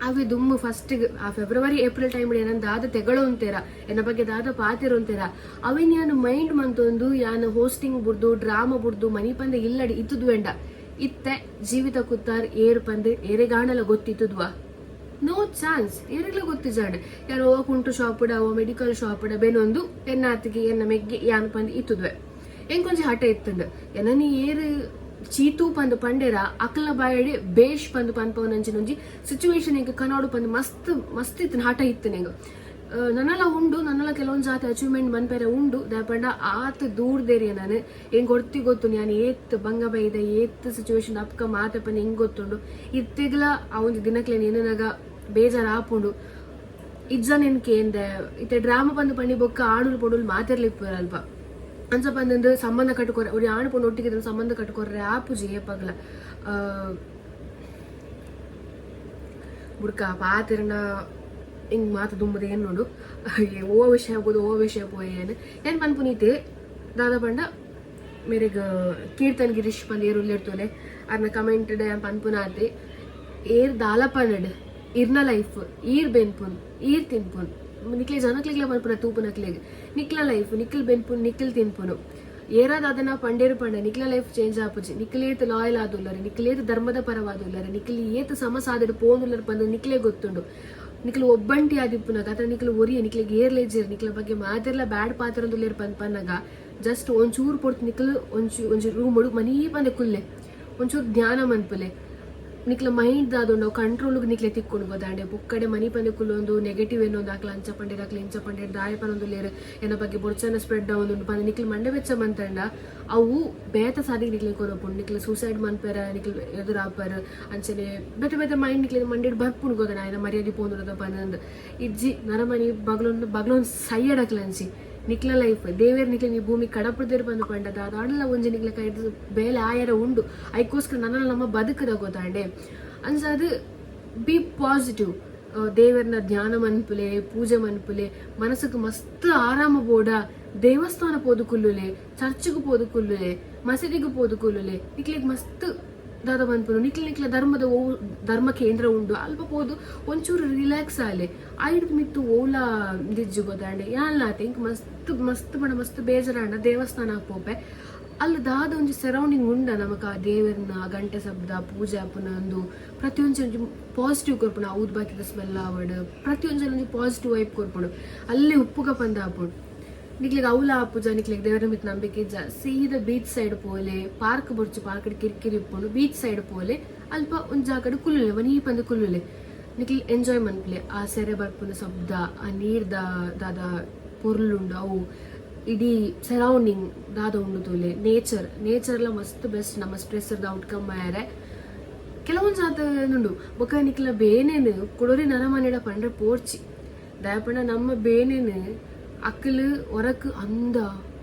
ಅವೆ ದುಮ್ಮು ಫಸ್ಟ್ ಆ ಫೆಬ್ರವರಿ ಏಪ್ರಿಲ್ ಟೈಮ್ ಏನಂದ ದಾದ ತೆಗಳೊಂತೇರ, ಎನ್ನ ಬಗ್ಗೆ ದಾದ ಪಾತಿರೋಂತೇರ, ಅವೇನ್ ಯಾನು ಮೈಂಡ್ ಮಂತೊಂದು ಯಾನ್ ಹೋಸ್ಟಿಂಗ್ ಬುಡ್ದು, ಡ್ರಾಮಾ ಬುಡ್ದು, ಮನಿ ಪಂದೆ ಇಲ್ಲಡಿ ಇತ್ತುದು ವೆಂಡ ಇತ್ತೆ ಜೀವಿತ ಕುತ್ತಾರ್ ಏರ್ ಪಂದ್ ಏರೆಗಾಣಲ ಗೊತ್ತಿತ್ತುದ್ವಾ? No chance. ಏರೆಗ್ಲ ಗೊತ್ತಿಜಾಂಡ್. ಯಾನ್ ಓ ಕುಂಟು ಶಾಪ್ ಓ ಮೆಡಿಕಲ್ ಶಾಪ್ ಬೇನೊಂದು ಎನ್ನಾತಿಗೆ ಎನ್ನ ಮೆಗ್ಗೆ ಯಾನ್ ಪಂದ್ ಇತ್ತುದ್ವೆ. ಎಂಕೊಂಜಿ ಹಠ ಇತ್ತುಂಡು, ಎನನಿ ಏರು ಚೀತು ಪಂದ್ ಪಂಡೇರ ಅಕ್ಲ ಬಾಯಡೆ ಬೇಷ್ ಪಂದ್ ಪನ್ಪವನಂಚಿನೊಂಜಿ ಸಿಚುವೇಶನ್ ಎಂಕ್ ಕನೋಡು ಪಂದ್ ಮಸ್ತ್ ಮಸ್ತ್ ಇತ್ತು, ಹಠ ಇತ್ತು ನೆಂಗ್. ನನಲ ಉಂಡು, ನನಲ ಕೆಲವೊಂದು ಜಾತಿ ಅಚೀವ್ಮೆಂಟ್ ಮನ್ಪೆರೆ ಉಂಡು. ದಾಯೆ ಆತ್ ದೂರ್ದೇರಿಯ ನಾನು ಎಂಗ್ ಒರ್ತಿ ಗೊತ್ತು, ನಾನು ಏತ್ ಬಂಗ ಬೈದ, ಏತ್ ಸಿಚುವೇಶನ್ ಅಪ್ಕ ಮಾತಪ್ಪನ ಹೆಂಗ್ ಗೊತ್ತುಂಡು. ಇತ್ತೆಗ್ಲ ಆ ಒಂಜಿ ದಿನಕ್ಲೆ ಏನಾಗ ಬೇಜಾರ್ ಆಪುಂಡು. ಇಜ್ಜ ನೆನ್ ಕೇಂದೆ ಇತ್ತೆ ಡ್ರಾಮಾ ಪಂದ್ ಪಂಡಿ ಬೊಕ್ಕ ಆಣುಲು ಪೊಡುಲು ಮಾತೆರ್ಲಿಪ್ಪುವೆರ್ ಅಲ್ಪ. ಅಂಚ ಪಂದಂದು ಸಂಬಂಧ ಕಟ್ಟುಕೊರೆ, ಒರಿ ಆಣು ಪೊಣ್ಣು ಒಟ್ಟಿಗೆ ಸಂಬಂಧ ಕಟ್ಟುಕೊರ್ರೆ ಆಪುಜಿ ಏಪಗ್ಲ. ಬುಡ್ಕ ಪಾತೆರ್ನ ಹಿಂಗ್ ಮಾತು ದುಂಬುದ ಏನ್ ನೋಡು, ಓ ವಿಷಯ ಆಗ್ಬೋದು, ಓ ವಿಷಯ ಪೋಯೇನು ಏನ್ ಪನ್ಪುನೀತೆ. ದಾದ ಪಂಡ ಮೇರೆಗ್ ಕೀರ್ತನ್ ಗಿರೀಶ್ ಪಂದ್ ಏರ್ ಉಲ್ಲೆರ್ತೋಲೆ ಅರ್ನ ಕಮೆಂಟ್ ಯಾನ್ ಪನ್ಪುನಾತೆ, ಏರ್ ದಾಲ ಪನಡ್, ಇರ್ನ ಲೈಫ್ ಈರ್ ಬೆನ್ಪುನ್, ಈರ್ ತಿನ್ಪುನ್. ನಿಕ್ಲೆ ಜನಕ್ಲೆಗ್ಲ ಪನ್ಪುನ ತೂಪುನಕ್ಲೆಗ್, ನಿಕ್ಲ ಲೈಫ್ ನಿಕ್ಲ್ ಬೆನ್ಪುನ್, ನಿಕ್ಲ್ ತಿನ್ಪುನು. ಏರಾದ ಅದನ್ನ ಪಂಡೇರು ಪಂಡ ನಿಕ್ಲ ಲೈಫ್ ಚೇಂಜ್ ಆಪುಜಿ. ನಿಕ್ಲೇತ್ ಲಾಯಲ್ ಆದುಲ್ಲರ್, ನಿಕ್ಲೇತ್ ಧರ್ಮದ ಪರವಾದುಲ್ಲರ್, ನಿಕ್ಲ್ ಏತ್ ಸಮ ಸಾದಿಡ್ ಪೋಂದುಲ್ಲರ್ ಪಂದ್ ನಿಕ್ಲೆ ಗೊತ್ತುಂಡು. ನಿಕ್ಲು ಒಬ್ಬಂಟಿ ಆದಿಪ್ಪುನಗ ಅತ ನಿಕ್ಲು ಒರಿಯ ನಿಕ್ಲೆಗ್ ಏರ್ಲೇಜೆರ್, ನಿಕ್ಲ ಬಗ್ಗೆ ಮಾತೆರ್ಲ ಬ್ಯಾಡ್ ಪಾತೆರೊಂದುಲ್ಲೆರ್ ಪಂದ್ ಪನ್ನಗ ಜಸ್ಟ್ ಒಂಚೂರು ಪೊರ್ತು ನಿಕ್ಲು ಒಂಚು ಒಂಜಿ ರೂಮ್ ಮನೀ ಪಂದೆ ಕುಲ್ಲೆ, ಒಂಚೂರು ಧ್ಯಾನ ಮನ್ಪುಲೆ. ನಿಕ್ಲ ಮೈಂಡ್ ದಾದುಂಡು ಕಂಟ್ರೋಲ್ಗ್ ನಿಕ್ಲೆ ತಿಕ್ಕೊಂಡು ಗೊತ್ತಾಂಡೆ. ಬುಕ್ಕಡೆ ಮನಿ ಪಂದೆ ಕುಲ್ಲೊಂದು ನೆಗೆಟಿವ್ ಏನೊಂದು ಅಕ್ಲ ಅಂಚ ಪಂಡೇರ್, ಅಕ್ಲ ಇಂಚ ಪಂಡೇರ್, ದಾಯ ಪನೊಂದುಲ್ಲೆರ್, ಎನ್ನ ಬಗ್ಗೆ ಬೊಡ್ಚನ ಸ್ಪ್ರೆಡ್ ಆವೊಂದುಂಡು ಪಂದ್ ನಿಕ್ಲು ಮಂಡೆ ಬೆಚ್ಚ ಮಂತಂಡ ಅವು ಬೇತ ಸಾದಿಗೆ ನಿಕ್ಲೆ ಕೊರಪುಂಡು. ನಿಕ್ಲೆ ಸೂಸೈಡ್ ಮನ್ಪೆರ ನಿಕ್ಲು ಎದುರಾಪರ್, ಅಂಚನೆ ಬೇತೆ ಬೇತೆ ಮೈಂಡ್ ನಿಕ್ಲೆ ಮಂಡೆಡ್ ಬರ್ಪುಂಡು ಗೊತ್ತಾಂಡ. ಆಯ್ನ ಮರ್ಯಾದೆ ಪೋಂದುಂಡು ಪಂದ್ ಇಜ್ಜಿ. ನರಮನಿ ಬಗ್ಲೊಂದು ಬಗ್ಲೊಂದು ಸೈಯಡಕ್ಲಂಚಿ ನಿಕ್ಲ ಲೈಫ್ ದೇವೇರ್ ನಿಕ್ಲೆ ನೀ ಭೂಮಿ ಕಡಪುದೇರ್ ಬಂದು ಪಂಡ ದಾದಾಂಡಲ ಒಂಜಿ ನಿಕ್ಲೆ ಕೈದ್ ಬೇಲೆ ಆಯರ ಉಂಡು. ಐಕೋಸ್ಕರ ನನ್ನ ನಮ್ಮ ಬದುಕದ ಗೊತ್ತಾಂಡೆ. ಅಂಚಾದ್ ಬಿ ಪಾಸಿಟಿವ್. ದೇವರ್ನ ಧ್ಯಾನ ಮನ್ಪುಲೆ, ಪೂಜೆ ಮನ್ಪುಲೆ, ಮನಸ್ಸುಗ್ ಮಸ್ತ್ ಆರಾಮ ಬೋಡ. ದೇವಸ್ಥಾನ ಪೋದು ಕುಲ್ಲುಲೆ, ಚರ್ಚ್ಗ್ ಪೋದು ಕುಲ್ಲುಲೆ, ಮಸೀದಿಗ್ ಪೋದು ಕುಲ್ಲುಲೆ. ನಿಕ್ಲೆಗ್ ಮಸ್ತ್ ದಾದ ಪನ್ಪುನು, ನಿಕ್ಲೆ ನಿಕ್ಲೆ ಧರ್ಮದ ಓ ಧರ್ಮ ಕೇಂದ್ರ ಉಂಡು ಅಲ್ಪ ಪೋದು ಒಂಚೂರು ರಿಲ್ಯಾಕ್ಸ್ ಆಲೆ. ಐಡ್ ಮಿತ್ತು ಓಲ ದಿಜ್ಜು ಗೊತ್ತಾಂಡೆ. ಯಾನ್ಲಾತೆ ಇಂಕ್ ಮಸ್ತ್ ಮಸ್ತ್ ಪಂಡ ಮಸ್ತ್ ಬೇಜಾರಾಂಡ ದೇವಸ್ಥಾನ ಪೋಪೆ. ಅಲ್ಲಿ ದಾದ ಒಂಜಿ ಸರೌಂಡಿಂಗ್ ಉಂಡ ನಮಕ್, ಆ ದೇವೆರ್ನ ಗಂಟೆ ಶಬ್ದ, ಪೂಜೆ ಆಪುನ ಒಂದು ಪ್ರತಿಯೊಂಜಿ ಒಂಜಿ ಪಾಸಿಟಿವ್ ಕೊರ್ಪುಂಡು. ಆ ಊದ್ಬತ್ತಿದ ಸ್ಮೆಲ್ ಆವಡ್, ಪ್ರತಿಯೊಂಜಿ ಒಂಜಿ ಪಾಸಿಟಿವ್ ವೈಬ್ ಕೊರ್ಪುಂಡು. ಅಲ್ಲಿ ಉಪ್ಪುಗ ಪಂದ್ ಆಪುಂಡು. ನಿಕ್ಲೆಗ್ ಅವ್ಲ ಆಪುಜ, ನಿಕ್ಲೆಗ್ ದೇವರ ಮಿತ್ತ್ ನಂಬಿಕೆ ಇಜ್ಜ, ಸೀದ ಬೀಚ್ ಸೈಡ್ ಪೋಲೆ. ಪಾರ್ಕ್ ಬೊರ್ಚಿ, ಪಾರ್ಕ್ ಕಿರಿಕಿರಿ ಇಪ್ಪುಂಡು. ಬೀಚ್ ಸೈಡ್ ಪೋಲೆ, ಅಲ್ಪ ಒಂಜಿ ಜಾಗಡ್ ಕುಲ್ಲುಲೆ, ಮನೀ ಪಂದ್ ಕುಲ್ಲುಲೆ. ನಿಕ್ಲ್ ಎಂಜಾಯ್ ಮನ್ಪುಲೆ. ಆ ಸೆರೆ ಬರ್ಪುನ ಶಬ್ದ, ಆ ನೀರ್ದ ದಾದ ಪೊರ್ಲುಂಡು ಅವು, ಇಡೀ ಸರೌಂಡಿಂಗ್ ದಾದ ಉಂಡು ತೂಲೆ. ನೇಚರ್ ನೇಚರ್ಲ ಮಸ್ತ್ ಬೆಸ್ಟ್ ನಮ್ಮ ಸ್ಟ್ರೆಸ್ ಔಟ್ಕಮ್ ಆಯರೆ. ಕೆಲವೊಂದು ಸಾತ ಉಂಡು. ಬೊಕ ನಿಕ್ಲ ಬೇನೆನ್ ಕುಡೊರಿ ನರಮನಿಡ ಪಂಡ್ರೆ ಪೋರ್ಚಿ. ದಾಯೆ ನಮ್ಮ ಬೇನೆನ್ ಅಕ್ಲ್ ಒರಕ್ ಅಂದ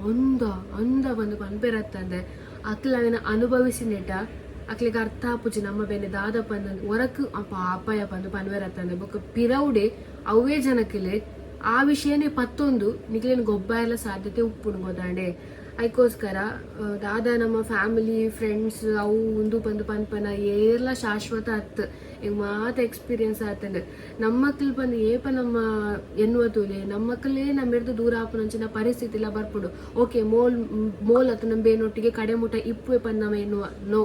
ಅಂದ ಅಂದ ಬಂದು ಪನ್ಪೆರತ್ತಂದೆ ಅಕ್ಲ್ ಅವೆನ ಅನುಭವಿಸಿನೆಟ ಅಕ್ಲೆಗ್ ಅರ್ಥ ಆಪುಜಿ ನಮ್ಮ ಬೇನೆ ದಾದ ಪಂದ್. ಒರಕ್ ಪಾಪಯ ಪಂದ್ ಪನ್ವೆರತ್ತಂದೆ ಬೊಕ ಪಿರವುಡೆ ಅವ್ವೇ ಜನಕ್ಲೆ ಆ ವಿಷಯನೇ ಪತ್ತೊಂದು ನಿಕ್ಲೆನ್ ಗೊಬ್ಬಾಯಲ ಸಾಧ್ಯತೆ ಉಪ್ಪುಂಡು ಗೊತ್ತಾಂಡೆ. ಐಕೋಸ್ಕರ ದಾದ ನಮ್ಮ ಫ್ಯಾಮಿಲಿ, ಫ್ರೆಂಡ್ಸ್ ಅವು ಉಂದು ಪಂದ್ ಪನ್ಪನ ಏರ್ಲ ಶಾಶ್ವತ ಅತ್. ಈಗ ಮಾತ ಎಕ್ಸ್ಪೀರಿಯನ್ಸ್ ಆತಂಡ್. ನಮ್ಮಕ್ಲ್ ಪಂದ್ ಏಪ ನಮ್ಮ ಎನ್ನುವ ತೂಲೆ, ನಮ್ಮಕ್ಲೇ ನಮ್ಮೆರ್ದು ದೂರ ಆಪುನಂಚಿನ ಪರಿಸ್ಥಿತಿ ಎಲ್ಲ ಬರ್ಪುಂಡು. ಓಕೆ, ಮೋಲ್ ಮೋಲ್ ಅತ್ ನಮ್ಮ ಬೇನೊಟ್ಟಿಗೆ ಕಡೆ ಮುಟ ಇಪ್ಪುವೆ ಪಂದ್ ನಮ್ಮ ಎನ್ನುವ. ನೋ,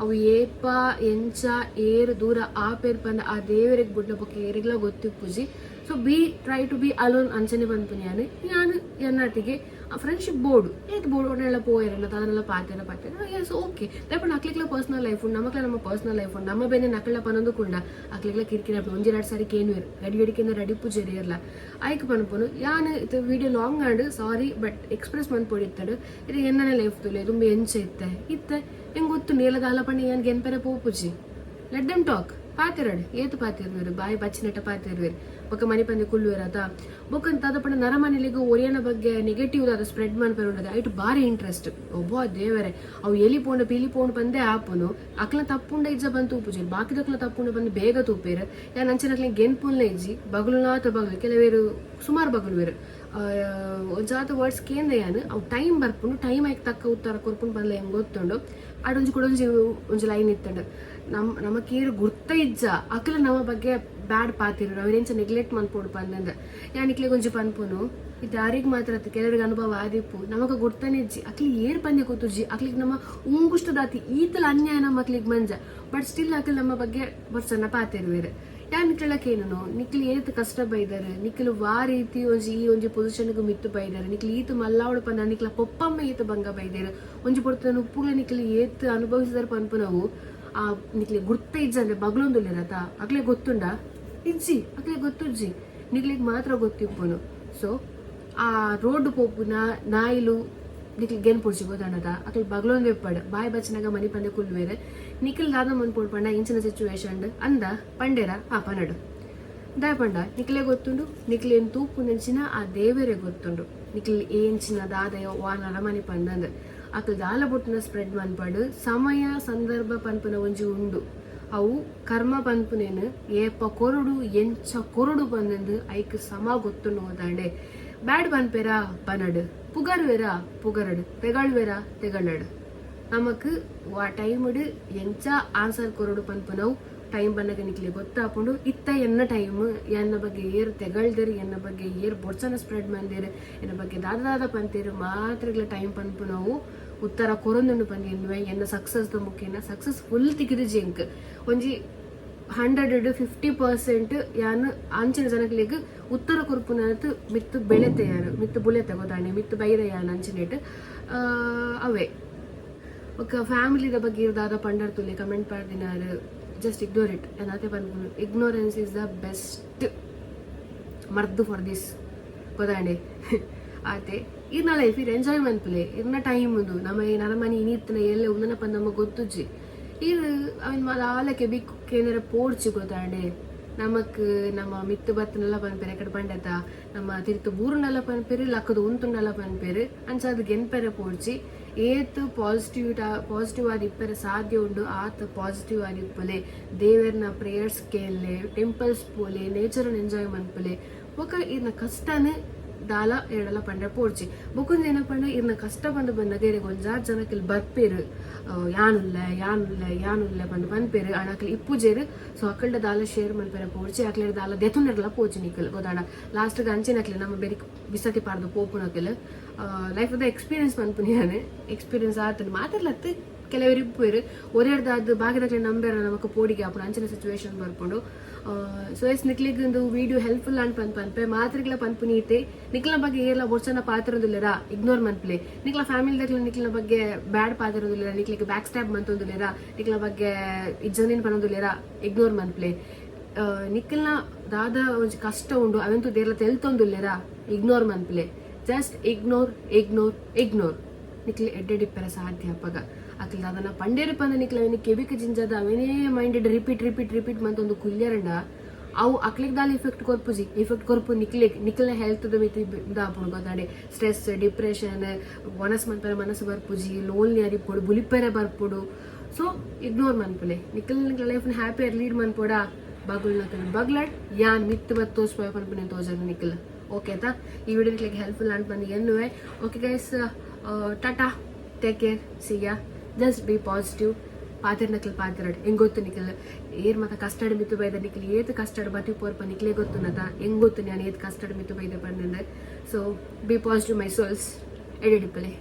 ಅವು ಏಪ ಎಂಚ ಏರ್ ದೂರ ಆಪೇರ್ ಪಂದ್ ಆ ದೇವರಿಗೆ ಬುಡ್ನ ಬೊಕ್ಕ ಏರಿಗ್ಲ ಗೊತ್ತಿಪ್ಪುಜಿ. So be try to be alone ಅಂಚನೆ ಪನ್ಪುನಿ ಯಾನ್. ಯಾನ್ ಎನ್ನಾಟಿಗೆ ಫ್ರೆಂಡ್ಶಿಪ್ ಬೋರ್ಡ್ ಏತ್ ಬೋರ್ಡ್ ಒಡೆಲ್ಲ ಪೋಯೆರಲ್ಲ ಅದನ್ನೆಲ್ಲ ಪಾತೆರ ಪಾತೆರ ಎಸ್ ಓಕೆ. ದಾಯೆ ಅಕ್ಲೆಗ್ಲ ಪರ್ಸನಲ್ ಲೈಫ್ ಉಂಡು, ನಮಕ್ಲ ನಮ್ಮ ಪರ್ಸನಲ್ ಲೈಫ್ ಉಂಡು. ನಮ್ಮ ಬೇನೆ ನಕಲ ಪನೊಂದು ಕುಂಡ ಅಕ್ಲೆಗ್ಲ ಕಿರಿಕಿರಿ ಆಪುಂಡು. ಒಂಜಿ ರಡ್ಡ್ ಸಾರಿ ಕೇನುವೆರ್, ಗಡಿ ಗಡಿಕೆಂದ ರೆಡಿ ಪೂಜೆರ್ ಏರ್ಲ ಐಕ್ ಪನ್ಪುನು. ಯಾನ್ ಇತ್ತೆ ವಿಡಿಯೋ ಲಾಂಗ್ ಆಂಡ್, ಸಾರಿ, ಬಟ್ ಎಕ್ಸ್ಪ್ರೆಸ್ ಮನ್ಪೊಡಿತ್ತಡು. ಇದು ಎನ್ನನೆ ಲೈಫ್ ತುಲೆ ದುಂಬು ಎಂಚ ಇತ್ತೆ ಇತ್ತೆ ಎಂಗ್ ಗೊತ್ತು. ನೇಲದಾಲ ಪಂಡ ಯಾನ್ ಗೆನ್ಪೆರೆ ಪೋಪುಜಿ. Let them talk. ಪಾತೆರಡ್, ಏತು ಪಾತೆರ್ವೆರ್, ಬಾಯಿ ಬಚ್ಚಿನೆಟ ಪಾತೆರ್ವೆರ್. ಬೊಕ ಮನಿ ಪಂದೆ ಕುಲ್ಲುವೆರ್ ಅತ. ಬೊಕ ದಾದ ಪಂಡ ನರಮನಿಲಿಗ್ ಒರಿಯನ ಬಗ್ಗೆ ನೆಗೆಟಿವ್ ದಾದ ಸ್ಪ್ರೆಡ್ ಮನ್ಪೆರೆ ಉಂಡದ ಐಟ್ ಬಾರಿ ಇಂಟ್ರೆಸ್ಟ್. ಒಬ್ಬ ದೇವರೆ, ಅವು ಎಲಿ ಪೋಂಡ ಪಿಲಿ ಪೋಂಡು ಪಂದೇ ಆಪುನು. ಅಕ್ಲ ತಪ್ಪುಂಡ ಇಜ್ಜ ಬಂದು ತೂಪುಜಿ, ಬಾಕಿದಕ್ಲ ತಪ್ಪುಂಡ ಬಂದು ಬೇಗ ತೂಪೇರು. ಯಾನ್ ಅಂಚಿನಕ್ಲೆ ಗೆನ್ಪುನ್ಲ ಇಜ್ಜಿ. ಬಗಲುನಾತ ಬಗಲು, ಕೆಲವೇರು ಸುಮಾರು ಬಗಲುವೆರ್. ಒಂಜಾತ ವರ್ಡ್ಸ್ ಕೇಂದ ಯಾನ್, ಅವು ಟೈಮ್ ಬರ್ಪುಂಡು, ಟೈಮ್ ಐಕ್ ತಕ್ಕ ಉತ್ತರ ಕೊರ್ಪುಂಡು ಬಂದ್ಲ ಹೆಂಗ್ ಗೊತ್ತುಂಡು. ಆಡೊಂಜಿ ಕುಡೊಂಜಿ ಒಂಜಿ ಲೈನ್ ಇತ್ತಂಡು. ನಮ್ ನಮಕೇರು ಗುರ್ತ ಇಜ್ಜ ಅಕ್ಲ ನಮ್ಮ ಬಗ್ಗೆ ಬ್ಯಾಡ್ ಪಾತಿರು ಅವೇನೆಂಚ ನೆಗ್ಲೆಕ್ಟ್ ಮನ್ಪೊಡು ಪಂದಂದ. ಯಾನ್ ಇಕ್ಲೆಗ್ ಒಂಜಿ ಪನ್ಪುನು, ಇತ್ತೆ ಅರಿಗ್ ಮಾತ್ರ ಅತ್ತ್, ಕೆಲವರಿಗೆ ಅನುಭವ ಆದಿಪ್ಪು. ನಮಕ ಗುರ್ತನೆ ಇಜ್ಜಿ, ಅಕ್ಲಿ ಏರ್ ಪಂದೆ ಗೊತ್ತುಜ್ಜಿ. ಅಕ್ಲಿಗ್ ನಮ್ಮ ಉಂಗುಷ್ಟು ದಾತಿ ಈತಲ ಅನ್ಯಾಯ ನಮ್ಮ ಅಕ್ಲಿಗ್ ಮಂಜ, ಬಟ್ ಸ್ಟಿಲ್ ಅಕ್ಲ್ ನಮ್ಮ ಬಗ್ಗೆ ಬರ್ಸನ್ನ ಪಾತೆರುವೆರ್. ಯಾನ್ ನಿಕ್ಲೆಡ ಕೇನುನು, ನಿಕ್ಲು ಏತ್ ಕಷ್ಟ ಬೈದರ್, ನಿಕ್ಲು ವಾ ರೀತಿ ಒಂಜಿ ಈ ಒಂಜಿ ಪೊಸಿಷನ್ ಗ್ ಮಿತ್ತ್ ಬೈದರ್, ನಿಕ್ಲು ಈತ್ ಮಲ್ಲಾವೊಡು ಪಂಡ ನಿಕ್ಲ ಪೊಪ್ಪಮ್ಮ ಏತ್ ಬಂಗ ಬೈದೆರ್, ಒಂಜಿ ಪೊರ್ತುನ ಉಪ್ಪುಗ್ಲ ನಿಕ್ಲು ಏತ್ ಅನುಭವಿಸಿದರ್ ಪನ್ಪುನವು ಆ ನಿಕ್ಲೆ ಗುರ್ತ ಇಜ್ಜಂದೆ ಬಗ್ಲೊಂದುಲ್ಲೆರ್ ಅತ, ಅಕ್ಲೆಗ್ ಗೊತ್ತುಂಡ? ಇಜ್ಜಿ, ಅಕ್ಲೆಗ್ ಗೊತ್ತುಜ್ಜಿ, ನಿಕ್ಲೆಗ್ ಮಾತ್ರ ಗೊತ್ತಿಪ್ಪುನು. ಸೊ ಆ ರೋಡ್ ಪೋಪುನ ನಾಯಿಲು ನಿಕ್ಲ್ ಗೆನ್ಪೊಡ್ಚಿ, ಗೊತ್ತಾಂಡತ? ಅಕ್ಲ್ ಬಗ್ಲೊಂದು ಇಪ್ಪಡ್, ಬಾಯಿ ಬಚ್ಚನಗ ಮನಿಪಂದೆ ಕುಲ್ಲುವೆರ್. ನಿಕ್ಲ್ ದಾದ ಮನ್ಪೊಡು ಪಂಡ, ಇಂಚಿನ ಸಿಚುವೇಶನ್ ಅಂದ ಪಂಡೆರ ಆ ಪನಡು. ದಾಯೆ ಪಂಡ ನಿಕ್ಲೆ ಗೊತ್ತುಂಡು, ನಿಕ್ಲೆನ್ ತೂಪುನಂಚಿನ ಆ ದೇವೆರೆ ಗೊತ್ತುಂಡು ನಿಕ್ಲ್ ಏಂಚಿನ ದಾದ ವಾ ನರಮನಿ ಪಂದಂದ್. ಅಕ್ಲ್ ದಾಲ ಬೊಟ್ಟುನ ಸ್ಪ್ರೆಡ್ ಮನ್ಪಡ್, ಸಮಯ ಸಂದರ್ಭ ಪನ್ಪುನ ಒಂಜಿ ಉಂಡು. ಅವು ಕರ್ಮ ಪನ್ಪುನೆನ್ ಏಪ ಕೊರೊಡು, ಎಂಚ ಕೊರೊಡು ಪಂದಂದ್ ಐಕ್ ಸಮ ಗೊತ್ತುಂಡು ಓದಾಂಡೆ. ಬ್ಯಾಡ್ ಪನ್ಪೆರಾ ಪನಡ್, ಪುಗರುವೆರಾ ಪುಗರಡ್, ತೆಗಳ್ವೆರಾ ತೆಗಳಡ್, ನಮಕ್ ವಾ ಟೈಮ್ಡ್ ಎಂಚ ಆನ್ಸರ್ ಕೊರೊಡು ಪನ್ಪುನವು ಟೈಮ್ ಬನ್ನಗ ನಿಕ್ಲೆ ಗೊತ್ತಾಪುಂಡು. ಇತ್ತ ಎನ್ನ ಟೈಮ್. ಎನ್ನ ಬಗ್ಗೆ ಏರ್ ತೆಗಳ್ದೆರ್, ಎನ್ನ ಬಗ್ಗೆ ಏರ್ ಬೊಡ್ಚನ ಸ್ಪ್ರೆಡ್ ಮಂದೆರ್, ಎನ್ನ ಬಗ್ಗೆ ದಾದ ದಾದ ಪಂತೆರ್, ಮಾತ್ರಗ್ಲ ಟೈಮ್ ಪನ್ಪುನವು ಉತ್ತರ ಕೊರೊಂದುಂಡು ಪಂದ್ ಎನ್ನುವೆ. ಎನ್ನ ಸಕ್ಸಸ್ ದ ಮುಖೇನ ಸಕ್ಸಸ್ ಫುಲ್ ತಿಕ್ಕಿದಿಜಿ ಎಂಕ್. ಒಂಜಿ 100 50% ಯಾನ್ ಅಂಚಿನ ಜನಕ್ಲೆಗ್ ಉತ್ತರ ಕೊರ್ಪುನತ್ ಮಿತ್ತ್ ಬೆಳೆತೆ ಯಾನ್, ಮಿತ್ತ್ ಬುಲೆತೆ ಗೊತ್ತಾಂಡೆ, ಮಿತ್ತ್ ಬೈರೆ ಯಾನ್ ಅಂಚಿನೆಟ್ ಅವೇ. ಬೊಕ್ಕ ಫ್ಯಾಮಿಲಿದ ಬಗ್ಗೆ ಇರ್ ದಾದ ಪಂಡರ್ ತೂಲೆ, ಕಮೆಂಟ್ ಪಾಡ್ದಿನಾರ್, just ignore it. ಯಾನ್ ಪನ್ಪುನು, ignorance is the best ಮರ್ದ್ ಫಾರ್ this, ಗೊತ್ತಾಂಡೆ? ಆತೆ. ಇರ್ನ ಲೈಫ್ ಇರ್ ಎಂಜಾಯ್ ಮನ್ಪುಲೆ. ಇರ್ನ ಟೈಮ್ ಉಂದು. ನಮ್ಮ ಈ ನರಮನಿ ಇನಿತ್ತಿನ ಎಲ್ಲೆ ಉಂದನ ಪಂದ್ ನಮಗ್ ಗೊತ್ತುಜ್ಜಿ. ಇರ್ ಅವೆನ್ ದಾಲ ಕೆಬಿ ಕೇನರೆ ಪೋಡ್ಚಿ, ಗೊತ್ತಾಂಡೆ? ನಮಕ್ ನಮ್ಮ ಮಿತ್ತ್ ಬತ್ತುಂಡಲ ಪನ್ಪೆರ್, ಎಕಡೆ ಪಂಡೆತ ನಮ್ಮ ತಿರ್ತ್ ಬೂರುಂಡಲ ಪನ್ಪೆರ್, ಲಕ್ಕದ್ ಉಂತುಂಡಲ ಪನ್ಪೆರ್. ಅಂಚಾದ್ ಗೆನ್ಪೆರೆ ಪೋಡ್ಚಿ. ಏತ್ ಪಾಸಿಟಿವ್ ಪಾಸಿಟಿವ್ ಆದ್ ಇಪ್ಪೆರೆ ಸಾಧ್ಯ ಉಂಡು ಆತ್ ಪಾಸಿಟಿವ್ ಆದ್ ಇಪ್ಪುಲೆ. ದೇವೆರ್ನ ಪ್ರೇಯರ್ಸ್ ಕೇನ್ಲೆ, ಟೆಂಪಲ್ಸ್ ಪೋಲೆ, ನೇಚರ್ ಎಂಜಾಯ್ ಮನ್ಪುಲೆ. ಬೊಕ ಇರ್ನ ಕಷ್ಟನ್ ದಾಲ ಏಡಲ ಪಂಡ ಪೋಡ್ಚಿ. ಬೊಕೊಂಜಿ ಏನಪ್ಪಂಡ, ಇರ್ನ ಕಷ್ಟ ಪಂದ್ ಬನ್ನಗ ಇರೆಗ್ ಒಂಜಾತ್ ಜನಕ್ಲ್ ಬರ್ಪೆರ್, ಯಾನುಲ್ಲೆ, ಯಾನುಲ್ಲೆ, ಯಾನುಲ್ಲೆ ಪಂದ್ ಪನ್ಪೆರ್. ಆಂಡ ಅಕ್ಲ್ ಇಪ್ಪುಜೆರ್. ಸೊ ಅಕಲ್ಡ ದಾಲ ಶೇರ್ ಮನ್ಪೆರೆ ಪೋಡ್ಚಿ, ಅಕ್ಲೆಡ ದಾಲ ದೆತೊನೆರ್ಲ ಪೋಚಿ ನಿಕುಲ್, ಗೊತ್ತಾಂಡ? ಲಾಸ್ಟ್ ಗ್ ಅಂಚಿನಕ್ಲೆ ನಮ್ಮ ಬೆರಿಕ್ ಬಿಸತಿ ಪಾಡ್ದ್ ಪೋಪುನಕುಲ್. ಲೈಫ್ ದ ಎಕ್ಸ್ಪೀರಿಯನ್ಸ್ ಪನ್ಪುನಿ ಯಾನ್, ಎಕ್ಸ್ಪೀರಿಯನ್ಸ್ ಆತ್ಂಡ್. ಮಾತೆರ್ಲತ್ತ್, ಕೆಲವೆರ್ ಇಪ್ಪುವೆರ್. ಒರಿಯರ್ದಾದ್ ಬಾಕಿದಕ್ಲೆನ್ ನಂಬೆರೆ ನಮಕ್ ಪೋಡಿಗೆ ಆಪುಂಡು, ಅಂಚಿನ ಸಿಚುವೇಶನ್ ಬರ್ಪುಂಡು. ಸೊ ಎಸ್, ನಿಕ್ಲೆಗ್ ಇಂದು ವಿಡಿಯೋ ಹೆಲ್ಪ್ಫುಲ್ ಆಂಡ್ ಪಂದ್ ಪನ್ಪೆ. ಮಾತ್ರೆಗ್ಲ ಪನ್ಪುನಿ ಇತ್ತೆ, ನಿಕ್ಲೆನ ಬಗ್ಗೆ ಏರ್ಲ ಬೊಡ್ಚನ ಪಾತೆರೊಂದುಲ್ಲೆರಾ, ಇಗ್ನೋರ್ ಮನ್ಪುಲೆ. ನಿಕ್ಲ ಫ್ಯಾಮಿಲಿ ದಕ್ಲೆ ನಿಕ್ಲೆನ ಬಗ್ಗೆ ಬ್ಯಾಡ್ ಪಾತೆರೊಂದುಲ್ಲೆರಾ, ನಿಕ್ಲೆಗ್ ಬ್ಯಾಕ್ ಸ್ಟ್ಯಾಬ್ ಮಂತೊಂದುಲ್ಲೆರಾ, ನಿಕ್ಲೆನ ಬಗ್ಗೆ ಇಜ್ಜಂದಿನ ಪನೊಂದುಲ್ಲೆರಾ, ಇಗ್ನೋರ್ ಮನ್ಪುಲೆ. ನಿಕ್ಲ್ನ ದಾದ ಒಂಜಿ ಕಷ್ಟ ಉಂಡು ಅವೆನ್ ದೇರ್ಲ ತೆಲ್ತೊಂದುಲ್ಲೆರಾ, ಇಗ್ನೋರ್ ಮನ್ಪುಲೆ. Just ignore, ignore, ignore. ನಿಕ್ಲೆ ಎಡ್ಡೆಡಿಪ್ಪೆರೆ ಸಾಧ್ಯ ಅಪಗ. ಅಕ್ಲ್ ದಾದನ ಪಂಡೇರು ಪಂದ ನಿಕ್ಲೆ ಅವೆನ್ ಕೆಬಿಕ್ ಜಿಂಜದ ಅವೆನೇ minded repeat repeat repeat ಮಂತೊಂದು ಕುಲ್ಯರಂಡ ಅವು ಅಕ್ಲೆಗ್ ದಾಲ ಇಫೆಕ್ಟ್ ಕೊರ್ಪುಜಿ, ಇಫೆಕ್ಟ್ ಕೊರ್ಪು ನಿಕ್ಲೆಗ್. ನಿಕ್ಲೆನ ಹೆಲ್ತ್ ದ ಮಿತ್ತ್ ಇದಾಪುಂಡು, ಗೊತ್ತಾಂಡೆ? ಸ್ಟ್ರೆಸ್, ಡಿಪ್ರೆಷನ್, ವನಸ್ ಮನ್ಪೆರೆ ಮನಸ್ಸು ಬರ್ಪುಜಿ, ಲೋನ್ಲಿ ಆದಿಪ್ಪೊಡು, ಬುಲಿಪೆರೆ ಬರ್ಪುಡು. ಸೊ ಇಗ್ನೋರ್ ಮನ್ಪುಲೆ. ನಿಕ್ಲ್ ನಿಕ್ಲ life happy lead ಮನ್ಪೊಡ. ಬಗುಲ್ ನಕಲ್ ಬಗ್ಲಡ್, ಯಾನ್ ಮಿತ್ತ್ ಬತ್ ತೋಜ್ಪಾವೆ ಪನ್ಪುನೆನ್ ತೋಜಾರ ನಿಕ್ಲ್. ಓಕೆ ಆತಾ? ಈ ವಿಡಿಯೋ ನಿಕ್ಲೆಗ್ ಹೆಲ್ಪ್ಫುಲ್ ಅಂದ್ ಪಂದ್ ಎನ್ನುವೆ. Okay guys, tata, take care, see ya. Just be positive. ಪಾತೆರ್ನಕ್ಲ್ ಪಾತೆರಡ್. ಎಂಗ್ ಗೊತ್ತು ನಿಕಲ್ ಏರ್ ಮಾತ ಕಷ್ಟಡ್ ಮಿತ್ತು ಬೈದ, ನಿಕಲ್ ಏತ್ ಕಷ್ಟಡ್ ಬತ್ತಿ ಪೋರ್ಪ ನಿಕ್ಲೆ ಗೊತ್ತು ನತ? ಎಂಗ್ ಗೊತ್ತು ನಾನು ಏತ್ ಕಷ್ಟಡ್ ಮಿತ್ತು ಬೈದ ಪಂದಂದ. So be positive, my souls. ಎಡೆಡಿಪ್ಪಲೆ.